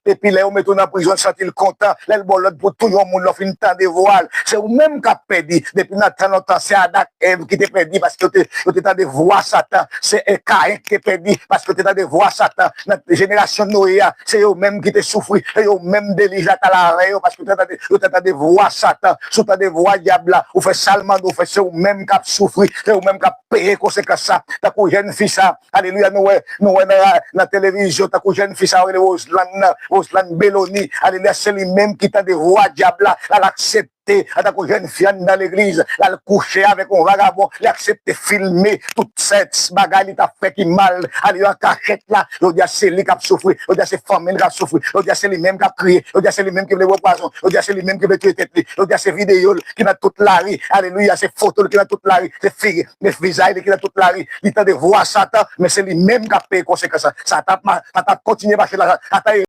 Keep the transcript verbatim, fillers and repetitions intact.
Epi lè yo mete w nan prizon, l santi l kontan. Lè l ba w lòd pou touye yon moun, lè w fin tande vwa l, se ou menm k ap pèdi. Depi nan tan lontan, se Adan ak Èv ki te pèdi paske yo te, yo te tande vwa Satan. Se, e, Kayen ki te pèdi paske yo te tande vwa Satan. Nan jenerasyon Noye a, se yo menm ki te soufri. Se yo menm delij la t al avè yo paske yo te tande, yo te tande vwa Satan. Si w tande vwa dyab la, ou fè sa l mande w fè, se ou menm k ap soufri. Se ou menm k ap peye konsekans sa. Tankou jèn fi sa, alelouya, nou wè, nou wè nan, nan televizyon, tankou jèn fi sa yo rele Roseland nan, Roseland Belony, alelouya, se li menm ki tande vwa dyab la, l al aksepte, antankou jèn fi anndan legliz, l al kouche avèk yon vagabon, li aksepte filme tout sèks, bagay li t ap fè ki mal, alelouya, an kachèt la, jodi a se li k ap soufri, jodi a se fanmi l k ap soufri, jodi a se li menm k ap kriye, jodi a se li menm ki vle bwè pwazon, jodi a se li menm ki vle tiye tèt li, jodi a se videyo l ki nan tout lari, alelouya, se foto l ki nan tout lari, se fi, se vizaj li ki nan tout lari, li tande vwa Satan, men se li menm k ap peye konsekans sa. Satan ap ma-, Satan ap kontinye mache la, Satan